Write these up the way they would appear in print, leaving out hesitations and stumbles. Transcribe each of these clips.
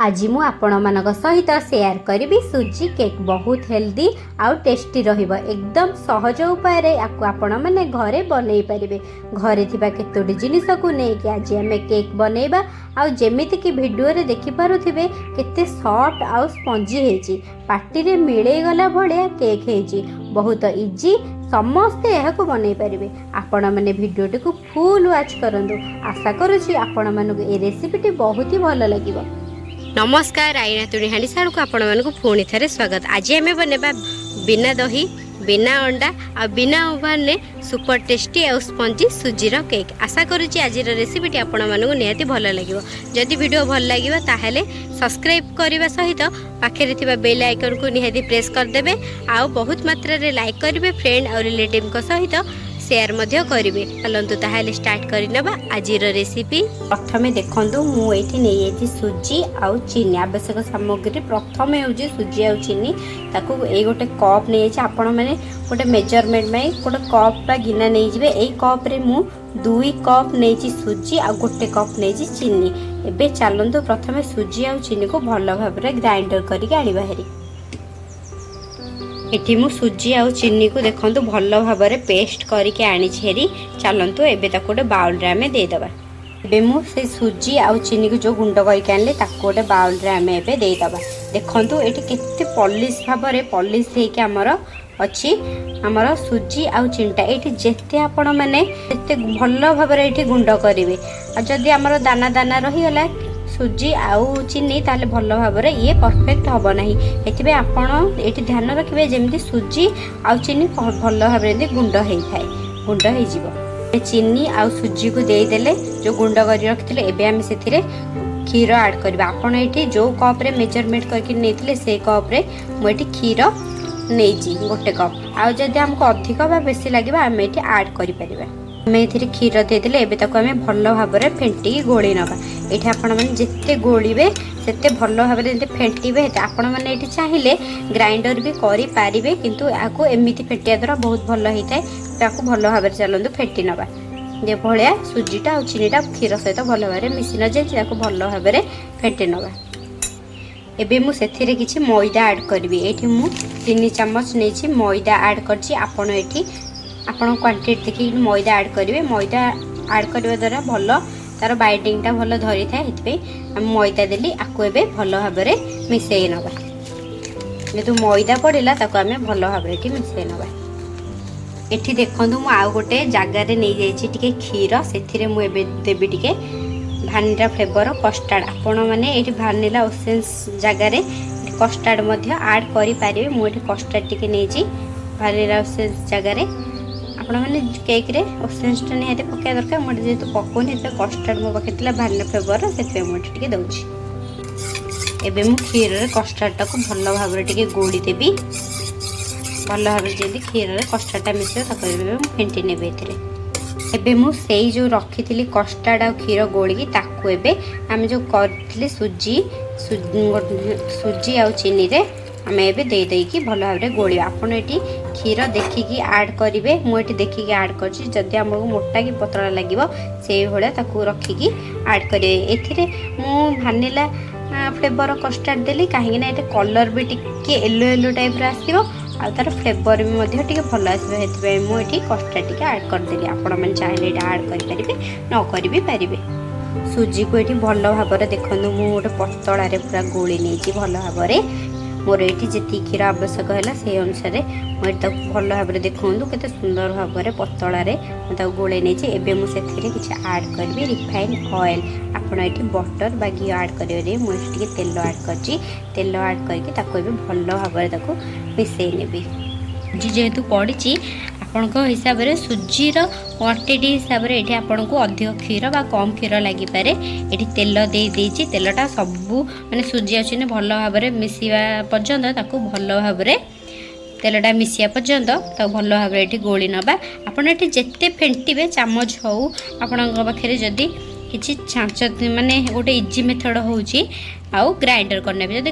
ଆଜି ମୁଁ ଆପଣମାନଙ୍କ ସହିତ ସେୟାର କରିବି ସୁଜି କେକ୍। ବହୁତ ହେଲ୍ଦି ଆଉ ଟେଷ୍ଟି ରହିବ। ଏକଦମ ସହଜ ଉପାୟରେ ୟାକୁ ଆପଣମାନେ ଘରେ ବନେଇ ପାରିବେ। ଘରେ ଥିବା କେତୋଟି ଜିନିଷକୁ ନେଇକି ଆଜି ଆମେ କେକ୍ ବନେଇବା। ଆଉ ଯେମିତିକି ଭିଡ଼ିଓରେ ଦେଖିପାରୁଥିବେ, କେତେ ସଫ୍ଟ ଆଉ ସ୍ପଞ୍ଜି ହେଇଛି, ପାଟିରେ ମିଳେଇ ଗଲା ଭଳିଆ କେକ୍ ହେଇଛି। ବହୁତ ଇଜି, ସମସ୍ତେ ଏହାକୁ ବନେଇ ପାରିବେ। ଆପଣମାନେ ଭିଡ଼ିଓଟିକୁ ଫୁଲ୍ ୱାଚ୍ କରନ୍ତୁ। ଆଶା କରୁଛି ଆପଣମାନଙ୍କୁ ଏ ରେସିପିଟି ବହୁତ ହି ଭଲ ଲାଗିବ। ନମସ୍କାର, ଆଇନା ତୁଣି ହାଣ୍ଡିଶାଳକୁ ଆପଣମାନଙ୍କୁ ପୁଣି ଥରେ ସ୍ୱାଗତ। ଆଜି ଆମେ ବନେଇବା ବିନା ଦହି, ବିନା ଅଣ୍ଡା ଆଉ ବିନା ଓଭାନରେ ସୁପର ଟେଷ୍ଟି ଆଉ ସ୍ପଞ୍ଜି ସୁଜିର କେକ୍। ଆଶା କରୁଛି ଆଜିର ରେସିପିଟି ଆପଣମାନଙ୍କୁ ନିହାତି ଭଲ ଲାଗିବ। ଯଦି ଭିଡ଼ିଓ ଭଲ ଲାଗିବ, ତାହେଲେ ସବସ୍କ୍ରାଇବ୍ କରିବା ସହିତ ପାଖରେ ଥିବା ବେଲ୍ ଆଇକନ୍କୁ ନିହାତି ପ୍ରେସ୍ କରିଦେବେ ଆଉ ବହୁତ ମାତ୍ରାରେ ଲାଇକ୍ କରିବେ, ଫ୍ରେଣ୍ଡ ଆଉ ରିଲେଟିଭ୍ଙ୍କ ସହିତ ସେୟାର ମଧ୍ୟ କରିବେ। ଚାଲନ୍ତୁ ତାହେଲେ ଷ୍ଟାର୍ଟ କରିନେବା ଆଜିର ରେସିପି। ପ୍ରଥମେ ଦେଖନ୍ତୁ, ମୁଁ ଏଇଠି ନେଇଯାଇଛି ସୁଜି ଆଉ ଚିନି। ଆବଶ୍ୟକ ସାମଗ୍ରୀ ପ୍ରଥମେ ହେଉଛି ସୁଜି ଆଉ ଚିନି। ତାକୁ ଏଇ ଗୋଟେ କପ୍ ନେଇଯାଇଛି। ଆପଣମାନେ ଗୋଟେ ମେଜରମେଣ୍ଟ ପାଇଁ ଗୋଟେ କପ୍ ବା ଗିନା ନେଇଯିବେ। ଏଇ କପ୍ରେ ମୁଁ 2 କପ୍ ନେଇଛି ସୁଜି ଆଉ 1 କପ୍ ନେଇଛି ଚିନି। ଏବେ ଚାଲନ୍ତୁ, ପ୍ରଥମେ ସୁଜି ଆଉ ଚିନିକୁ ଭଲ ଭାବରେ ଗ୍ରାଇଣ୍ଡର କରିକି ଆଣିବା ହେରି। ଏଠି ମୁଁ ସୁଜି ଆଉ ଚିନିକୁ ଦେଖନ୍ତୁ, ଭଲ ଭାବରେ ପେଷ୍ଟ କରିକି ଆଣିଛି ହେରି। ଚାଲନ୍ତୁ, ଏବେ ତାକୁ ଗୋଟେ ବାଉଲରେ ଆମେ ଦେଇଦେବା। ଏବେ ମୁଁ ସେଇ ସୁଜି ଆଉ ଚିନିକୁ ଯେଉଁ ଗୁଣ୍ଡ କରିକି ଆଣିଲି, ତାକୁ ଗୋଟେ ବାଉଲରେ ଆମେ ଏବେ ଦେଇଦେବା। ଦେଖନ୍ତୁ, ଏଠି କେତେ ପଲିସ୍ ଭାବରେ ପଲିସ୍ ହେଇକି ଆମର ଅଛି ଆମର ସୁଜି ଆଉ ଚିନିଟା। ଏଇଠି ଯେତେ ଆପଣମାନେ ଯେତେ ଭଲ ଭାବରେ ଏଇଠି ଗୁଣ୍ଡ କରିବେ, ଆଉ ଯଦି ଆମର ଦାନା ଦାନା ରହିଗଲା ସୁଜି ଆଉ ଚିନି, ତାହେଲେ ଭଲ ଭାବରେ ଇଏ ପରଫେକ୍ଟ ହେବ ନାହିଁ। ଏଥିପାଇଁ ଆପଣ ଏଇଠି ଧ୍ୟାନ ରଖିବେ, ଯେମିତି ସୁଜି ଆଉ ଚିନି ଭଲ ଭାବରେ ଏମିତି ଗୁଣ୍ଡ ହେଇଥାଏ, ଗୁଣ୍ଡ ହେଇଯିବ। ଚିନି ଆଉ ସୁଜିକୁ ଦେଇଦେଲେ, ଯେଉଁ ଗୁଣ୍ଡ କରି ରଖିଥିଲେ, ଏବେ ଆମେ ସେଥିରେ କ୍ଷୀର ଆଡ଼୍ କରିବା। ଆପଣ ଏଇଠି ଯେଉଁ କପ୍ରେ ମେଜରମେଣ୍ଟ କରିକି ନେଇଥିଲେ, ସେଇ କପ୍ରେ ମୁଁ ଏଠି କ୍ଷୀର ନେଇଛି 1 କପ୍। ଆଉ ଯଦି ଆମକୁ ଅଧିକ ବା ବେଶୀ ଲାଗିବ, ଆମେ ଏଠି ଆଡ଼୍ କରିପାରିବା। ଆମେ ଏଥିରେ କ୍ଷୀର ଦେଇଦେଲେ। ଏବେ ତାକୁ ଆମେ ଭଲ ଭାବରେ ଫେଣ୍ଟିକି ଗୋଳେଇ ନେବା। ଏଇଠି ଆପଣମାନେ ଯେତେ ଗୋଳିବେ, ସେତେ ଭଲ ଭାବରେ ଯେତେ ଫେଣ୍ଟିବେ ସେତେ। ଆପଣମାନେ ଏଇଠି ଚାହିଁଲେ ଗ୍ରାଇଣ୍ଡର ବି କରିପାରିବେ, କିନ୍ତୁ ଏହାକୁ ଏମିତି ଫେଣ୍ଟିବା ଦ୍ୱାରା ବହୁତ ଭଲ ହେଇଥାଏ। ତାକୁ ଭଲ ଭାବରେ ଚାଲନ୍ତୁ ଫେଣ୍ଟି ନେବା। ଯେଭଳିଆ ସୁଜିଟା ଆଉ ଚିନିଟା କ୍ଷୀର ସହିତ ଭଲ ଭାବରେ ମିଶି ନଯାଇଛି, ତାକୁ ଭଲ ଭାବରେ ଫେଣ୍ଟି ନେବା। ଏବେ ମୁଁ ସେଥିରେ କିଛି ମଇଦା ଆଡ଼୍ କରିବି। ଏଇଠି ମୁଁ 3 ଚାମଚ ନେଇଛି, ମଇଦା ଆଡ଼୍ କରିଛି। ଆପଣ ଏଠି ଆପଣ କ୍ୱାଣ୍ଟିଟି ଦେଖିକି ମଇଦା ଆଡ଼୍ କରିବେ। ମଇଦା ଆଡ଼୍ କରିବା ଦ୍ୱାରା ଭଲ ତାର ବାଇଣ୍ଡିଙ୍ଗଟା ଭଲ ଧରିଥାଏ, ସେଥିପାଇଁ ଆମେ ମଇଦା ଦେଲି। ଆକୁ ଏବେ ଭଲ ଭାବରେ ମିଶାଇ ନେବା। ଯେହେତୁ ମଇଦା ପଡ଼ିଲା, ତାକୁ ଆମେ ଭଲ ଭାବରେ ଏଠି ମିଶାଇ ନେବା। ଏଠି ଦେଖନ୍ତୁ, ମୁଁ ଆଉ ଗୋଟେ ଜାଗାରେ ନେଇଯାଇଛି ଟିକେ କ୍ଷୀର। ସେଥିରେ ମୁଁ ଏବେ ଦେବି ଟିକେ ଭାନିଲା ଫ୍ଲେଭର କଷ୍ଟାର୍ଡ଼। ଆପଣମାନେ ଏଇଠି ଭାନିଲା ଏସେନ୍ସ ଜାଗାରେ କଷ୍ଟାର୍ଡ଼ ମଧ୍ୟ ଆଡ଼୍ କରିପାରିବେ। ମୁଁ ଏଠି କଷ୍ଟାର୍ଡ଼ ଟିକେ ନେଇଛି ଭାନିଲା ଏସେନ୍ସ ଜାଗାରେ। ଆପଣମାନେ କେକ୍ରେ ଏସେନ୍ସଟା ନିହାତି ପକାଇବା ଦରକାର। ମୁଁ ଏଠି ଯେହେତୁ ପକାଉନି, ସେଥିପାଇଁ କଷ୍ଟାର୍ଡ଼ ମୋ ପାଖରେ ଥିଲା ଭାନିଲା ଫ୍ଲେଭର, ସେଥିପାଇଁ ମୁଁ ଏଠି ଟିକେ ଦେଉଛି। ଏବେ ମୁଁ କ୍ଷୀରରେ କଷ୍ଟାର୍ଡ଼ଟାକୁ ଭଲ ଭାବରେ ଟିକେ ଗୋଳି ଦେବି। ଭଲ ଭାବରେ ଯେମିତି କ୍ଷୀରରେ କଷ୍ଟାର୍ଡ଼ଟା ମିଶିବ, ତାକୁ ଏବେ ମୁଁ ଫେଣ୍ଟି ନେବି ଏଥିରେ। ଏବେ ମୁଁ ସେଇ ଯେଉଁ ରଖିଥିଲି କଷ୍ଟାର୍ଡ଼ ଆଉ କ୍ଷୀର ଗୋଳିକି, ତାକୁ ଏବେ ଆମେ ଯେଉଁ କରିଥିଲେ ସୁଜି ସୁଜି ଆଉ ଚିନିରେ ଆମେ ଏବେ ଦେଇ ଦେଇକି ଭଲ ଭାବରେ ଗୋଳିବା। ଆପଣ ଏଠି କ୍ଷୀର ଦେଖିକି ଆଡ଼୍ କରିବେ। ମୁଁ ଏଠି ଦେଖିକି ଆଡ଼୍ କରିଛି। ଯଦି ଆମକୁ ମୋଟା କି ପତଳା ଲାଗିବ, ସେଇଭଳିଆ ତାକୁ ରଖିକି ଆଡ଼୍ କରିବେ। ଏଥିରେ ମୁଁ ଭାନିଲା ଫ୍ଲେଭର କଷ୍ଟାର୍ଡ଼ ଦେଲି, କାହିଁକିନା ଏଠି କଲର୍ ବି ଟିକେ ୟେଲୋ ୟେଲୋ ଟାଇପ୍ର ଆସିବ ଆଉ ତା'ର ଫ୍ଲେଭର ବି ମଧ୍ୟ ଟିକେ ଭଲ ଆସିବ। ସେଥିପାଇଁ ମୁଁ ଏଠି କଷ୍ଟାର୍ଡ଼ ଟିକେ ଆଡ଼୍ କରିଦେଲି। ଆପଣମାନେ ଚାହିଁଲେ ଏଇଟା ଆଡ଼୍ କରିପାରିବେ, ନ କରି ବି ପାରିବେ। ସୁଜିକୁ ଏଠି ଭଲ ଭାବରେ ଦେଖନ୍ତୁ, ମୁଁ ଗୋଟେ ପତଳାରେ ପୁରା ଗୋଳି ନେଇଛି ଭଲ ଭାବରେ। ମୋର ଏଇଠି ଯେତିକି କ୍ଷୀର ଆବଶ୍ୟକ ହେଲା, ସେଇ ଅନୁସାରେ ମୁଁ ଏଠି ତାକୁ ଭଲ ଭାବରେ, ଦେଖନ୍ତୁ କେତେ ସୁନ୍ଦର ଭାବରେ ପତଳାରେ ମୁଁ ତାକୁ ଗୋଳେଇ ନେଇଛି। ଏବେ ମୁଁ ସେଥିରେ କିଛି ଆଡ଼୍ କରିବି ରିଫାଇନ୍ ଅଏଲ୍। ଆପଣ ଏଠି ବଟର୍ ବା ଘିଅ ଆଡ଼୍ କରିପାରିବେ। ମୁଁ ଏଠି ଟିକେ ତେଲ ଆଡ଼୍ କରିଛି। ତେଲ ଆଡ଼୍ କରିକି ତାକୁ ଏବେ ଭଲ ଭାବରେ ତାକୁ ମିଶାଇ ନେବି। ସୁଜି ଯେହେତୁ ପଡ଼ିଛି, ଆପଣଙ୍କ ହିସାବରେ ସୁଜିର କ୍ୱାଣ୍ଟିଟି ହିସାବରେ ଏଠି ଆପଣଙ୍କୁ ଅଧିକ କ୍ଷୀର ବା କମ୍ କ୍ଷୀର ଲାଗିପାରେ। ଏଠି ତେଲ ଦେଇ ଦେଇଛି। ତେଲଟା ସବୁ ମାନେ ସୁଜି ଅଛି ଭଲ ଭାବରେ ମିଶିବା ପର୍ଯ୍ୟନ୍ତ, ତାକୁ ଭଲ ଭାବରେ ତେଲଟା ମିଶିବା ପର୍ଯ୍ୟନ୍ତ ତାକୁ ଭଲ ଭାବରେ ଏଠି ଗୋଳି ନେବା। ଆପଣ ଏଠି ଯେତେ ଫେଣ୍ଟିବେ, ଚାମଚ ହେଉ, ଆପଣଙ୍କ ପାଖରେ ଯଦି କିଛି ଛାଞ୍ଚ, ମାନେ ଗୋଟେ ଇଜି ମେଥଡ଼ ହେଉଛି ଆଉ ଗ୍ରାଇଣ୍ଡର କରିନେବେ। ଯଦି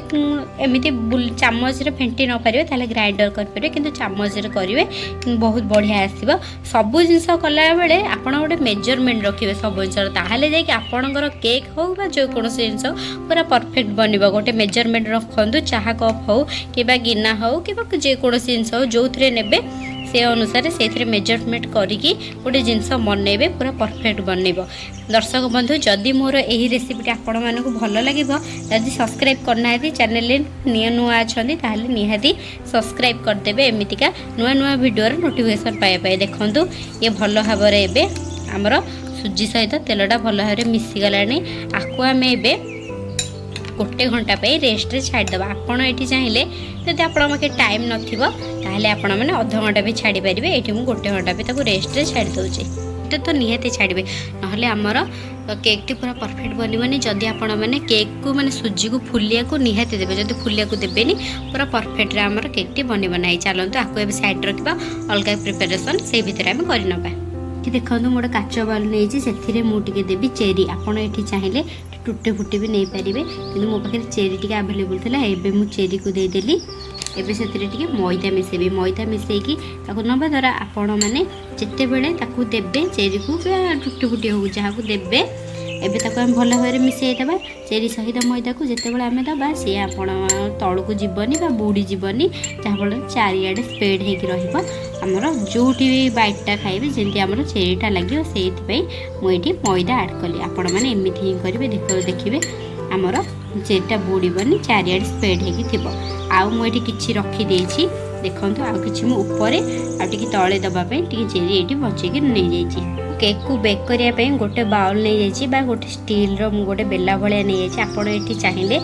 ଏମିତି ଚାମଚରେ ଫେଣ୍ଟି ନ ପାରିବେ, ତାହେଲେ ଗ୍ରାଇଣ୍ଡର କରିପାରିବେ, କିନ୍ତୁ ଚାମଚରେ କରିବେ, ବହୁତ ବଢ଼ିଆ ଆସିବ। ସବୁ ଜିନିଷ କଲାବେଳେ ଆପଣ ଗୋଟେ ମେଜରମେଣ୍ଟ ରଖିବେ ସବୁ ଜିନିଷର, ତାହେଲେ ଯାଇକି ଆପଣଙ୍କର କେକ୍ ହେଉ ବା ଯେକୌଣସି ଜିନିଷ ପୁରା ପରଫେକ୍ଟ ବନିବ। ଗୋଟେ ମେଜରମେଣ୍ଟ ରଖନ୍ତୁ, ଚାହା କପ୍ ହେଉ କିମ୍ବା ଗିନା ହେଉ କିମ୍ବା ଯେକୌଣସି ଜିନିଷ ହେଉ, ଯେଉଁଥିରେ ନେବେ ସେ ଅନୁସାରେ ସେଇଥିରେ ମେଜରମେଣ୍ଟ କରିକି ଗୋଟେ ଜିନିଷ ବନେଇବେ, ପୁରା ପରଫେକ୍ଟ ବନେଇବ। ଦର୍ଶକ ବନ୍ଧୁ, ଯଦି ମୋର ଏହି ରେସିପିଟି ଆପଣମାନଙ୍କୁ ଭଲ ଲାଗିବ, ଯଦି ସବସ୍କ୍ରାଇବ୍ କରିନାହାନ୍ତି, ଚ୍ୟାନେଲରେ ନୂଆ ନୂଆ ଅଛନ୍ତି, ତାହେଲେ ନିହାତି ସବସ୍କ୍ରାଇବ୍ କରିଦେବେ ଏମିତିକା ନୂଆ ନୂଆ ଭିଡ଼ିଓର ନୋଟିଫିକେସନ୍ ପାଇବା ପାଇଁ। ଦେଖନ୍ତୁ, ଇଏ ଭଲ ଭାବରେ ଏବେ ଆମର ସୁଜି ସହିତ ତେଲଟା ଭଲ ଭାବରେ ମିଶିଗଲାଣି। ଆକୁ ଆମେ ଏବେ ଗୋଟେ ଘଣ୍ଟା ପାଇଁ ରେଷ୍ଟରେ ଛାଡ଼ିଦେବା। ଆପଣ ଏଠି ଚାହିଁଲେ, ଯଦି ଆପଣଙ୍କ ପାଖେ ଟାଇମ୍ ନଥିବ, ତାହେଲେ ଆପଣମାନେ ଅଧଘଣ୍ଟା ବି ଛାଡ଼ିପାରିବେ। ଏଇଠି ମୁଁ ଗୋଟେ ଘଣ୍ଟା ବି ତାକୁ ରେଷ୍ଟରେ ଛାଡ଼ି ଦେଉଛି। ଏଇଟା ତ ନିହାତି ଛାଡ଼ିବେ, ନହେଲେ ଆମର କେକ୍ଟି ପୁରା ପରଫେକ୍ଟ ବନିବନି। ଯଦି ଆପଣମାନେ କେକ୍କୁ, ମାନେ ସୁଜିକୁ ଫୁଲିବାକୁ ନିହାତି ଦେବେ। ଯଦି ଫୁଲିବାକୁ ଦେବେନି, ପୁରା ପରଫେକ୍ଟରେ ଆମର କେକ୍ଟି ବନିବ ନାହିଁ। ଚାଲନ୍ତୁ, ଆକୁ ଏବେ ସାଇଡ଼୍ ରଖିବା, ଅଲଗା ପ୍ରିପାରେସନ୍ ସେଇ ଭିତରେ ଆମେ କରିନେବା। ଏଠି ଦେଖନ୍ତୁ, ମୁଁ ଗୋଟେ କାଚ ବାଉଲ୍ ନେଇଛି। ସେଥିରେ ମୁଁ ଟିକେ ଦେବି ଚେରି। ଆପଣ ଏଠି ଚାହିଁଲେ ଟୁଟି ଫୁଟି ବି ନେଇପାରିବେ, କିନ୍ତୁ ମୋ ପାଖରେ ଚେରି ଟିକେ ଆଭେଲେବୁଲ୍ ଥିଲା। ଏବେ ମୁଁ ଚେରିକୁ ଦେଇଦେଲି। ଏବେ ସେଥିରେ ଟିକେ ମଇଦା ମିଶାଇବି। ମଇଦା ମିଶାଇକି ତାକୁ ନେବା ଦ୍ୱାରା ଆପଣମାନେ ଯେତେବେଳେ ତାକୁ ଦେବେ, ଚେରିକୁ ବା ଟୁଟି ଫୁଟି ହେଉ, ଯାହାକୁ ଦେବେ, ଏବେ ତାକୁ ଆମେ ଭଲ ଭାବରେ ମିଶାଇ ଦେବା। ଚେରି ସହିତ ମଇଦାକୁ ଯେତେବେଳେ ଆମେ ଦେବା, ସିଏ ଆପଣ ତଳକୁ ଯିବନି ବା ବୁଡ଼ି ଯିବନି, ଯାହାଫଳରେ ଚାରିଆଡ଼େ ସ୍ପ୍ରେଡ୍ ହେଇକି ରହିବ। ଆମର ଯେଉଁଠି ବି ବାଇଟ୍ଟା ଖାଇବେ, ଯେମିତି ଆମର ଚେରିଟା ଲାଗିବ, ସେଇଥିପାଇଁ ମୁଁ ଏଇଠି ମଇଦା ଆଡ଼୍ କଲି। ଆପଣମାନେ ଏମିତି ହିଁ କରିବେ, ଦେଖିବେ ଆମର ଚେରିଟା ବୁଡ଼ିବନି, ଚାରିଆଡ଼େ ସ୍ପ୍ରେଡ୍ ହେଇକି ଥିବ। ଆଉ ମୁଁ ଏଠି କିଛି ରଖିଦେଇଛି। ଦେଖନ୍ତୁ, ଆଉ କିଛି ମୁଁ ଉପରେ ଆଉ ଟିକେ ତଳେ ଦେବା ପାଇଁ ଟିକେ ଚେରି ଏଇଠି ବଞ୍ଚେଇକି ନେଇଯାଇଛି। କେକ୍କୁ ବେକ୍ କରିବା ପାଇଁ ଗୋଟେ ବାଉଲ୍ ନେଇଯାଇଛି ବା ଗୋଟେ ଷ୍ଟିଲ୍ର ମୁଁ ଗୋଟେ ବେଲା ଭଳିଆ ନେଇଯାଇଛି। ଆପଣ ଏଠି ଚାହିଁଲେ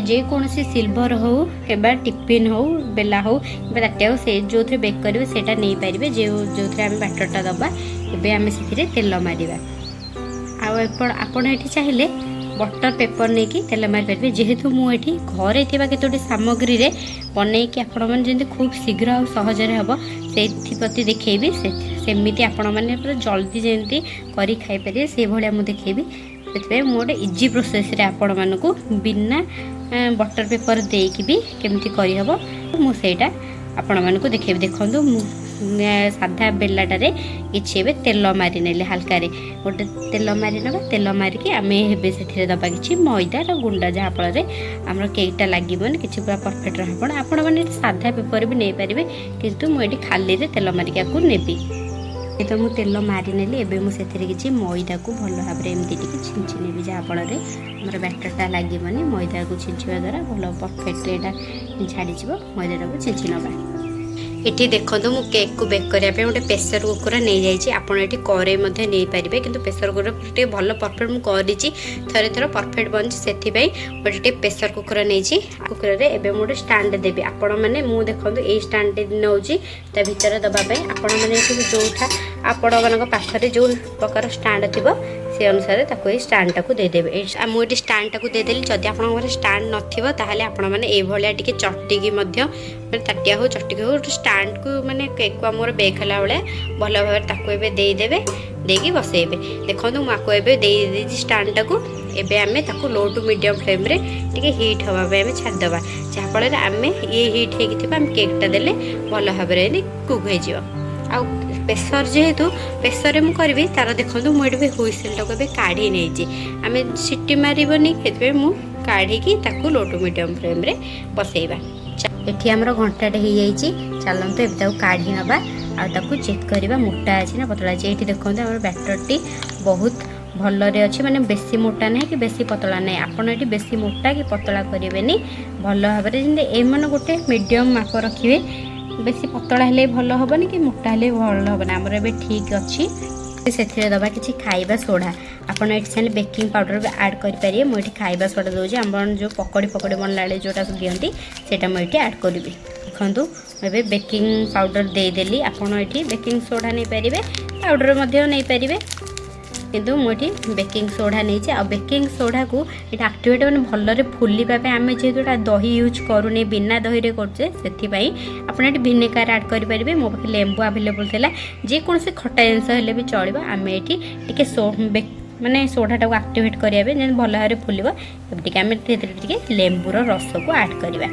ଯେକୌଣସି ସିଲଭର ହେଉ କିମ୍ବା ଟିଫିନ୍ ହେଉ, ବେଲା ହେଉ କିମ୍ବା ତାଟିଆ ହେଉ, ସେ ଯେଉଁଥିରେ ବେକ୍ କରିବେ ସେଇଟା ନେଇପାରିବେ। ଯେଉଁଥିରେ ଆମେ ବ୍ୟାଟରଟା ଦେବା, ଏବେ ଆମେ ସେଥିରେ ତେଲ ମାରିବା। ଆଉ ଆପଣ ଏଠି ଚାହିଁଲେ ବଟର୍ ପେପର୍ ନେଇକି ତେଲ ମାରିପାରିବେ। ଯେହେତୁ ମୁଁ ଏଠି ଘରେ ଥିବା କେତୋଟି ସାମଗ୍ରୀରେ ବନେଇକି ଆପଣମାନେ ଯେମିତି ଖୁବ୍ ଶୀଘ୍ର ଆଉ ସହଜରେ ହେବ, ସେଇଥିପ୍ରତି ଦେଖେଇବି। ସେମିତି ଆପଣମାନେ ପୁରା ଜଲ୍ଦି ଯେମିତି କରି ଖାଇପାରିବେ, ସେଇଭଳିଆ ମୁଁ ଦେଖେଇବି। ସେଥିପାଇଁ ମୁଁ ଗୋଟେ ଇଜି ପ୍ରୋସେସ୍ରେ ଆପଣମାନଙ୍କୁ ବିନା ବଟର୍ ପେପର୍ ଦେଇକି ବି କେମିତି କରିହେବ, ମୁଁ ସେଇଟା ଆପଣମାନଙ୍କୁ ଦେଖେଇବି। ଦେଖନ୍ତୁ, ମୁଁ ସାଧା ବେଲାଟାରେ କିଛି ଏବେ ତେଲ ମାରିନେଲି। ହାଲକାରେ ଗୋଟେ ତେଲ ମାରିନେବା। ତେଲ ମାରିକି ଆମେ ଏବେ ସେଥିରେ ଦେବା କିଛି ମଇଦାର ଗୁଣ୍ଡ, ଯାହାଫଳରେ ଆମର କେକ୍ଟା ଲାଗିବନି କିଛି, ପୁରା ପରଫେକ୍ଟ ରହିବ। ଆପଣମାନେ ଏଠି ସାଧା ପେପର୍ ବି ନେଇପାରିବେ, କିନ୍ତୁ ମୁଁ ଏଠି ଖାଲିରେ ତେଲ ମାରିକି ଆକୁ ନେବି। ଏ ତ ମୁଁ ତେଲ ମାରିନେଲି। ଏବେ ମୁଁ ସେଥିରେ କିଛି ମଇଦାକୁ ଭଲ ଭାବରେ ଏମିତି ଟିକେ ଛିଞ୍ଚି ନେବି, ଯାହାଫଳରେ ଆମର ବ୍ୟାଟରଟା ଲାଗିବନି। ମଇଦାକୁ ଛିଞ୍ଚିବା ଦ୍ୱାରା ଭଲ ପରଫେକ୍ଟ ଏଇଟା ଛାଡ଼ିଯିବ। ମଇଦାଟାକୁ ଛିଞ୍ଚି ନେବା। ଏଠି ଦେଖନ୍ତୁ, ମୁଁ କେକ୍କୁ ବେକ୍ କରିବା ପାଇଁ ଗୋଟେ ପ୍ରେସର କୁକର୍ ନେଇଯାଇଛି। ଆପଣ ଏଠି କରେଇ ମଧ୍ୟ ନେଇପାରିବେ, କିନ୍ତୁ ପ୍ରେସର କୁକର୍ ଟିକେ ଭଲ ପରଫେକ୍ଟ, ମୁଁ କରିଛି ଥରେ ଥର, ପରଫେକ୍ଟ ବନିଛି। ସେଥିପାଇଁ ମୁଁ ଏଠି ଟିକେ ପ୍ରେସର କୁକର୍ ନେଇଛି। କୁକର୍ରେ ଏବେ ମୁଁ ଗୋଟେ ଷ୍ଟାଣ୍ଡ ଦେବି। ଆପଣମାନେ, ମୁଁ ଦେଖନ୍ତୁ ଏଇ ଷ୍ଟାଣ୍ଡଟି ନେଉଛି ତା ଭିତରେ ଦେବା ପାଇଁ। ଆପଣମାନେ ଏଠି ଯେଉଁଟା ଆପଣମାନଙ୍କ ପାଖରେ ଯେଉଁ ପ୍ରକାର ଷ୍ଟାଣ୍ଡ ଥିବ, ସେ ଅନୁସାରେ ତାକୁ ଏଇ ଷ୍ଟାଣ୍ଡଟାକୁ ଦେଇଦେବେ। ଏଇ ମୁଁ ଏଠି ଷ୍ଟାଣ୍ଡଟାକୁ ଦେଇଦେଲି। ଯଦି ଆପଣଙ୍କ ଘରେ ଷ୍ଟାଣ୍ଡ ନଥିବ, ତାହେଲେ ଆପଣମାନେ ଏଇଭଳିଆ ଟିକେ ଚଟିକି ମଧ୍ୟ, ମାନେ ତାଟିଆ ହଉ, ଚଟିକି ହଉ, ଗୋଟେ ଷ୍ଟାଣ୍ଡକୁ, ମାନେ କେକ୍କୁ ଆମର ବେକ୍ ହେଲା ଭଳିଆ ଭଲ ଭାବରେ ତାକୁ ଏବେ ଦେଇଦେବେ, ଦେଇକି ବସେଇବେ। ଦେଖନ୍ତୁ, ମୁଁ ଆକୁ ଏବେ ଦେଇ ଦେଇଛି ଷ୍ଟାଣ୍ଡଟାକୁ। ଏବେ ଆମେ ତାକୁ ଲୋ ଟୁ ମିଡ଼ିୟମ୍ ଫ୍ଲେମ୍ରେ ଟିକେ ହିଟ୍ ହେବା ପାଇଁ ଆମେ ଛାଡ଼ିଦେବା, ଯାହାଫଳରେ ଆମେ ଇଏ ହିଟ୍ ହେଇକି ଥିବ, ଆମେ କେକ୍ଟା ଦେଲେ ଭଲ ଭାବରେ ଏମିତି କୁକ୍ ହେଇଯିବ। ଆଉ ପ୍ରେସର, ଯେହେତୁ ପ୍ରେସରରେ ମୁଁ କରିବି, ତାର ଦେଖନ୍ତୁ, ମୁଁ ଏଠି ବି ହୁଇସିଲ୍ଟାକୁ ଏବେ କାଢ଼ି ନେଇଛି। ଆମେ ସିଟି ମାରିବନି, ସେଥିପାଇଁ ମୁଁ କାଢ଼ିକି ତାକୁ ଲୋ ଟୁ ମିଡ଼ିୟମ୍ ଫ୍ଲେମ୍ରେ ବସେଇବା। ଏଠି ଆମର ଘଣ୍ଟାଟେ ହେଇଯାଇଛି। ଚାଲନ୍ତୁ, ଏବେ ତାକୁ କାଢ଼ି ନେବା ଆଉ ତାକୁ ଚେକ୍ କରିବା ମୋଟା ଅଛି ନା ପତଳା ଅଛି। ଏଇଠି ଦେଖନ୍ତୁ, ଆମର ବ୍ୟାଟରଟି ବହୁତ ଭଲରେ ଅଛି, ମାନେ ବେଶୀ ମୋଟା ନାହିଁ କି ବେଶୀ ପତଳା ନାହିଁ। ଆପଣ ଏଠି ବେଶୀ ମୋଟା କି ପତଳା କରିବେନି। ଭଲ ଭାବରେ ଯେମିତି ଏମାନେ ଗୋଟେ ମିଡ଼ିୟମ୍ ମାପ ରଖିବେ। ବେଶୀ ପତଳା ହେଲେ ଭଲ ହେବନି କି ମୋଟା ହେଲେ ଭଲ ହେବନି। ଆମର ଏବେ ଠିକ୍ ଅଛି। ସେଥିରେ ଦେବା କିଛି ଖାଇବା ସୋଢ଼ା। ଆପଣ ଏଠି ଚାହିଁଲେ ବେକିଂ ପାଉଡ଼ର ବି ଆଡ଼୍ କରିପାରିବେ। ମୁଁ ଏଠି ଖାଇବା ସୋଢ଼ା ଦେଉଛି। ଆପଣ ଯେଉଁ ପକୋଡ଼ି ଫକୋଡ଼ି ବନିଲା ବେଳେ ଯେଉଁଟା ଦିଅନ୍ତି, ସେଇଟା ମୁଁ ଏଠି ଆଡ଼୍ କରିବି। ଦେଖନ୍ତୁ, ମୁଁ ଏବେ ବେକିଂ ପାଉଡ଼ର ଦେଇଦେଲି। ଆପଣ ଏଠି ବେକିଂ ସୋଢ଼ା ନେଇପାରିବେ, ପାଉଡ଼ର ମଧ୍ୟ ନେଇପାରିବେ, କିନ୍ତୁ ମୁଁ ଏଠି ବେକିଂ ସୋଢ଼ା ନେଇଛି। ଆଉ ବେକିଂ ସୋଢ଼ାକୁ ଏଇଟା ଆକ୍ଟିଭେଟ୍, ମାନେ ଭଲରେ ଫୁଲିବା ପାଇଁ, ଆମେ ଯେହେତୁ ଏଇଟା ଦହି ୟୁଜ୍ କରୁନି, ବିନା ଦହିରେ କରୁଛେ, ସେଥିପାଇଁ ଆପଣ ଏଠି ଭିନେଗାର ଆଡ଼୍ କରିପାରିବେ। ମୋ ପାଖରେ ଲେମ୍ବୁ ଆଭେଲେବୁଲ୍ ଥିଲା, ଯେକୌଣସି ଖଟା ଜିନିଷ ହେଲେ ବି ଚଳିବ। ଆମେ ଏଠି ଟିକେ ମାନେ ସୋଢ଼ାଟାକୁ ଆକ୍ଟିଭେଟ୍ କରିବା ପାଇଁ, ଯେମିତି ଭଲ ଭାବରେ ଫୁଲିବ। ଏବେ ଟିକେ ଆମେ ସେଥିରେ ଟିକେ ଲେମ୍ବୁର ରସକୁ ଆଡ଼୍ କରିବା।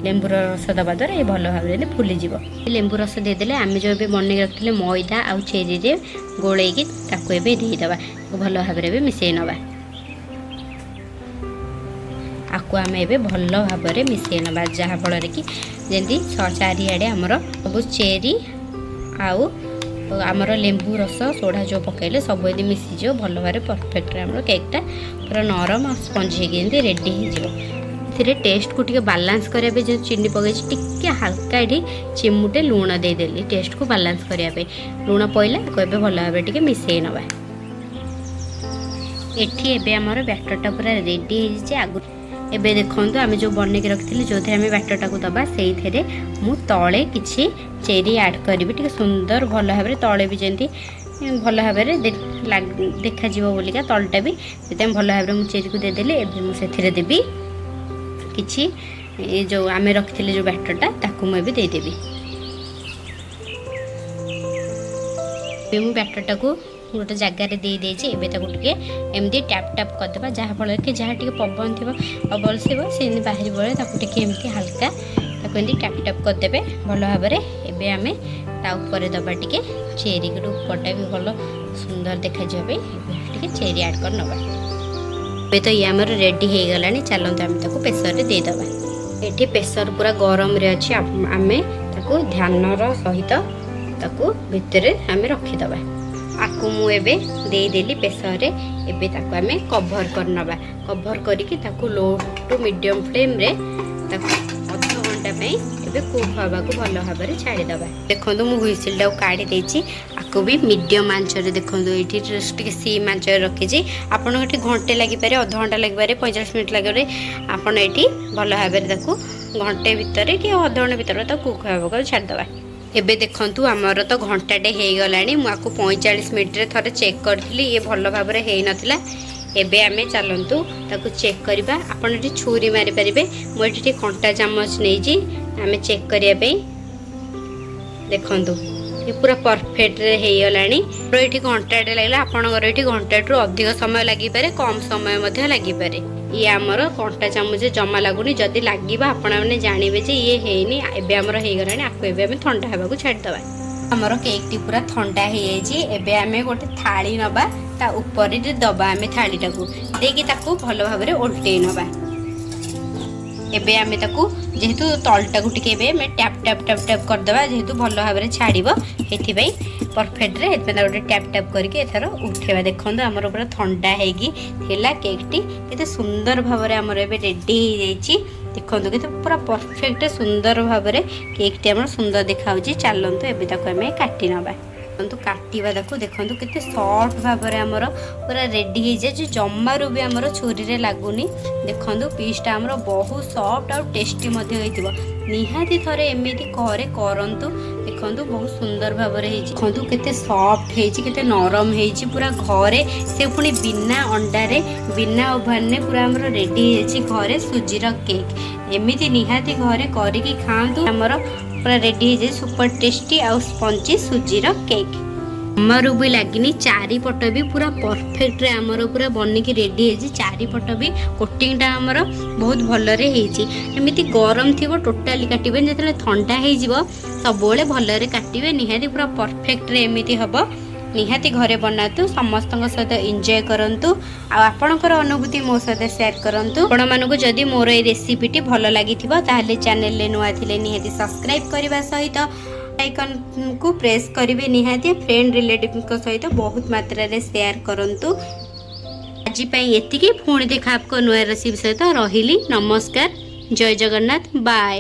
ଲେମ୍ବୁର ରସ ଦେବା ଦ୍ୱାରା ଏ ଭଲ ଭାବରେ ଯେମିତି ଫୁଲିଯିବ। ଲେମ୍ବୁ ରସ ଦେଇଦେଲେ, ଆମେ ଯେଉଁ ଏବେ ବନେଇକି ରଖିଥିଲେ ମଇଦା ଆଉ ଚେରିରେ ଗୋଳେଇକି, ତାକୁ ଏବେ ଦେଇଦେବା। ତାକୁ ଭଲ ଭାବରେ ଏବେ ମିଶାଇ ନେବା। ଆକୁ ଆମେ ଏବେ ଭଲ ଭାବରେ ମିଶାଇ ନେବା, ଯାହାଫଳରେ କି ଯେମିତି ଚାରିଆଡ଼େ ଆମର ସବୁ ଚେରି ଆଉ ଆମର ଲେମ୍ବୁ ରସ, ସୋଢ଼ା ଯେଉଁ ପକାଇଲେ, ସବୁ ଏମିତି ମିଶିଯିବ ଭଲ ଭାବରେ। ପରଫେକ୍ଟରେ ଆମର କେକ୍ଟା ପୁରା ନରମ ଆଉ ସ୍ପଞ୍ଜି ହେଇକି ଏମିତି ରେଡ଼ି ହେଇଯିବ। ଏଥିରେ ଟେଷ୍ଟକୁ ଟିକେ ବାଲାନ୍ସ କରିବା ପାଇଁ, ଯେଉଁ ଚିନି ପକାଇଛି, ଟିକେ ହାଲକା ଏଠି ଚିମୁଟେ ଲୁଣ ଦେଇଦେଲି ଟେଷ୍ଟକୁ ବାଲାନ୍ସ କରିବା ପାଇଁ। ଲୁଣ ପଡ଼ିଲା, ତାକୁ ଏବେ ଭଲ ଭାବରେ ଟିକେ ମିଶାଇ ନେବା। ଏଠି ଏବେ ଆମର ବ୍ୟାଟରଟା ପୁରା ରେଡ଼ି ହେଇଯାଇଛି ଆଗରୁ। ଏବେ ଦେଖନ୍ତୁ, ଆମେ ଯେଉଁ ବନେଇକି ରଖିଥିଲେ, ଯେଉଁଥିରେ ଆମେ ବ୍ୟାଟରଟାକୁ ଦେବା, ସେଇଥିରେ ମୁଁ ତଳେ କିଛି ଚେରି ଆଡ଼୍ କରିବି, ଟିକେ ସୁନ୍ଦର ଭଲ ଭାବରେ ତଳେ ବି ଯେମିତି ଭଲ ଭାବରେ ଦେଖାଯିବ ବୋଲିକା ତଳଟା ବି ସେଥିପାଇଁ ଭଲ ଭାବରେ ମୁଁ ଚେରିକୁ ଦେଇଦେଲି। ଏବେ ମୁଁ ସେଥିରେ ଦେବି କିଛି ଏ ଯେଉଁ ଆମେ ରଖିଥିଲେ ଯେଉଁ ବ୍ୟାଟରଟା, ତାକୁ ମୁଁ ଏବେ ଦେଇଦେବି। ଏବେ ମୁଁ ବ୍ୟାଟରଟାକୁ ଗୋଟେ ଜାଗାରେ ଦେଇଦେଇଛି। ଏବେ ତାକୁ ଟିକେ ଏମିତି ଟ୍ୟାପ୍ ଟ୍ୟାପ୍ କରିଦେବା, ଯାହାଫଳରେ କି ଯାହା ଟିକେ ପବନ ଥିବ, ବବଲ୍ସ ଥିବ, ସେ ଏମିତି ବାହାରି ପଡ଼େ। ତାକୁ ଟିକେ ଏମିତି ହାଲକା ତାକୁ ଏମିତି ଟ୍ୟାପ୍ ଟ୍ୟାପ୍ କରିଦେବେ ଭଲ ଭାବରେ। ଏବେ ଆମେ ତା ଉପରେ ଦେବା ଟିକେ ଚେରି। ଗୋଟେ ଉପରଟା ବି ଭଲ ସୁନ୍ଦର ଦେଖାଯିବା ପାଇଁ ଏବେ ଟିକେ ଚେରି ଆଡ଼୍ କରି ନେବା। ଏବେ ତ ଇଏ ଆମର ରେଡ଼ି ହେଇଗଲାଣି। ଚାଲନ୍ତୁ, ଆମେ ତାକୁ ପ୍ରେସରରେ ଦେଇଦେବା। ଏଠି ପ୍ରେସର ପୁରା ଗରମରେ ଅଛି। ଆମେ ତାକୁ ଧ୍ୟାନର ସହିତ ତାକୁ ଭିତରେ ଆମେ ରଖିଦେବା। ଆକୁ ମୁଁ ଏବେ ଦେଇଦେଲି ପ୍ରେସରରେ। ଏବେ ତାକୁ ଆମେ କଭର କରିନେବା। କଭର କରିକି ତାକୁ ଲୋ ଟୁ ମିଡ଼ିୟମ୍ ଫ୍ଲେମ୍ରେ ତାକୁ ଅଧଘଣ୍ଟା ପାଇଁ ଏବେ କୁକ୍ ହେବାକୁ ଭଲ ଭାବରେ ଛାଡ଼ିଦେବା। ଦେଖନ୍ତୁ, ମୁଁ ହୁଇସିଲ୍ଟାକୁ କାଢ଼ି ଦେଇଛି। ଆକୁ ବି ମିଡ଼ିୟମ୍ ଆଞ୍ଚରେ, ଦେଖନ୍ତୁ, ଏଇଠି ଟିକେ ସିମ୍ ଆଞ୍ଚରେ ରଖିଛି। ଆପଣଙ୍କୁ ଏଠି ଘଣ୍ଟେ ଲାଗିପାରେ, ଅଧଘଣ୍ଟା ଲାଗିପାରେ, 45 ମିନିଟ୍ ଲାଗିପାରେ। ଆପଣ ଏଠି ଭଲ ଭାବରେ ତାକୁ ଘଣ୍ଟେ ଭିତରେ କି ଅଧଘଣ୍ଟା ଭିତରେ ତାକୁ କୁକ୍ ହେବାକୁ ଛାଡ଼ିଦେବା। ଏବେ ଦେଖନ୍ତୁ, ଆମର ତ ଘଣ୍ଟାଟେ ହେଇଗଲାଣି। ମୁଁ ଆକୁ 45 ମିନିଟ୍ରେ ଥରେ ଚେକ୍ କରିଥିଲି, ଇଏ ଭଲ ଭାବରେ ହେଇନଥିଲା। ଏବେ ଆମେ ଚାଲନ୍ତୁ ତାକୁ ଚେକ୍ କରିବା। ଆପଣ ଏଠି ଛୁରୀ ମାରିପାରିବେ, ମୁଁ ଏଠି ଟିକେ କଣ୍ଟା ଚାମଚ ନେଇଛି ଆମେ ଚେକ୍ କରିବା ପାଇଁ। ଦେଖନ୍ତୁ, ଏ ପୁରା ପରଫେକ୍ଟରେ ହେଇଗଲାଣି। ମୋର ଏଠି ଘଣ୍ଟାଟେ ଲାଗିଲା, ଆପଣଙ୍କର ଏଠି ଘଣ୍ଟାଠୁ ଅଧିକ ସମୟ ଲାଗିପାରେ, କମ୍ ସମୟ ମଧ୍ୟ ଲାଗିପାରେ। ଇଏ ଆମର କଣ୍ଟା ଚାମଚ ଜମା ଲାଗୁନି। ଯଦି ଲାଗିବ, ଆପଣମାନେ ଜାଣିବେ ଯେ ଇଏ ହେଇନି। ଏବେ ଆମର ହେଇଗଲାଣି। ଆକୁ ଏବେ ଆମେ ଥଣ୍ଡା ହେବାକୁ ଛାଡ଼ିଦେବା। ଆମର କେକ୍ଟି ପୁରା ଥଣ୍ଡା ହେଇଯାଇଛି। ଏବେ ଆମେ ଗୋଟେ ଥାଳି ନେବା, ତା ଉପରେ ଦେବା। ଆମେ ଥାଳିଟାକୁ ଦେଇକି ତାକୁ ଭଲ ଭାବରେ ଓଲଟେଇ ନେବା। ଏବେ ଆମେ ତାକୁ ଯେହେତୁ ତଳଟାକୁ ଟିକେ ଏବେ ଆମେ ଟ୍ୟାପ୍ ଟ୍ୟାପ୍ ଟ୍ୟାପ୍ ଟ୍ୟାପ୍ କରିଦେବା, ଯେହେତୁ ଭଲ ଭାବରେ ଛାଡ଼ିବ ସେଥିପାଇଁ ପରଫେକ୍ଟରେ, ସେଥିପାଇଁ ତାକୁ ଗୋଟେ ଟ୍ୟାପ୍ ଟ୍ୟାପ୍ କରିକି ଏଥର ଉଠେଇବା। ଦେଖନ୍ତୁ, ଆମର ପୁରା ଥଣ୍ଡା ହେଇକି ଥିଲା କେକ୍ଟି, କେତେ ସୁନ୍ଦର ଭାବରେ ଆମର ଏବେ ରେଡ଼ି ହେଇଯାଇଛି। ଦେଖନ୍ତୁ, କେତେ ପୁରା ପରଫେକ୍ଟ ସୁନ୍ଦର ଭାବରେ କେକ୍ଟି ଆମର ସୁନ୍ଦର ଦେଖାହେଉଛି। ଚାଲନ୍ତୁ, ଏବେ ତାକୁ ଆମେ କାଟି ନେବା। ଦେଖନ୍ତୁ, କାଟିବା ତାକୁ। ଦେଖନ୍ତୁ, କେତେ ସଫ୍ଟ ଭାବରେ ଆମର ପୁରା ରେଡ଼ି ହେଇଯାଇଛି, ଜମାରୁ ବି ଆମର ଛୁରୀରେ ଲାଗୁନି। ଦେଖନ୍ତୁ, ପିସ୍ଟା ଆମର ବହୁତ ସଫ୍ଟ ଆଉ ଟେଷ୍ଟି ମଧ୍ୟ ହେଇଥିବ। ନିହାତି ଥରେ ଏମିତି ଘରେ କରନ୍ତୁ। ଦେଖନ୍ତୁ, ବହୁତ ସୁନ୍ଦର ଭାବରେ ହେଇଛି। ଦେଖନ୍ତୁ, କେତେ ସଫ୍ଟ ହେଇଛି, କେତେ ନରମ ହେଇଛି। ପୁରା ଘରେ, ସେ ପୁଣି ବିନା ଅଣ୍ଡାରେ, ବିନା ଓଭାନରେ ପୁରା ଆମର ରେଡ଼ି ହେଇଯାଇଛି ଘରେ ସୁଜିର କେକ୍। ଏମିତି ନିହାତି ଘରେ କରିକି ଖାଆନ୍ତୁ। ଆମର ପୁରା ରେଡ଼ି ହେଇଯାଇଛି ସୁପର ଟେଷ୍ଟି ଆଉ ସ୍ପଞ୍ଜି ସୁଜିର କେକ୍। ଜମାରୁ ବି ଲାଗିନି। ଚାରିପଟ ବି ପୁରା ପରଫେକ୍ଟରେ ଆମର ପୁରା ବନିକି ରେଡ଼ି ହେଇଛି। ଚାରିପଟ ବି କୋଟିଂଟା ଆମର ବହୁତ ଭଲରେ ହେଇଛି। ଏମିତି ଗରମ ଥିବ ଟୋଟାଲି କାଟିବେନି, ଯେତେବେଳେ ଥଣ୍ଡା ହେଇଯିବ ସବୁବେଳେ ଭଲରେ କାଟିବେ। ନିହାତି ପୁରା ପରଫେକ୍ଟରେ ଏମିତି ହେବ। ନିହାତି ଘରେ ବନାନ୍ତୁ, ସମସ୍ତଙ୍କ ସହିତ ଏନ୍ଜୟ କରନ୍ତୁ ଆଉ ଆପଣଙ୍କର ଅନୁଭୂତି ମୋ ସହିତ ସେୟାର କରନ୍ତୁ। ଆପଣମାନଙ୍କୁ ଯଦି ମୋର ଏଇ ରେସିପିଟି ଭଲ ଲାଗିଥିବ, ତାହେଲେ ଚ୍ୟାନେଲରେ ନୂଆ ଥିଲେ ନିହାତି ସବସ୍କ୍ରାଇବ୍ କରିବା ସହିତ ଆଇକନ୍କୁ ପ୍ରେସ୍ କରିବେ। ନିହାତି ଫ୍ରେଣ୍ଡ ରିଲେଟିଭଙ୍କ ସହିତ ବହୁତ ମାତ୍ରାରେ ସେୟାର କରନ୍ତୁ। ଆଜି ପାଇଁ ଏତିକି। ପୁଣି ଦେଖା ହେବ ନୂଆ ରେସିପି ସହିତ। ରହିଲି, ନମସ୍କାର, ଜୟ ଜଗନ୍ନାଥ, ବାଏ।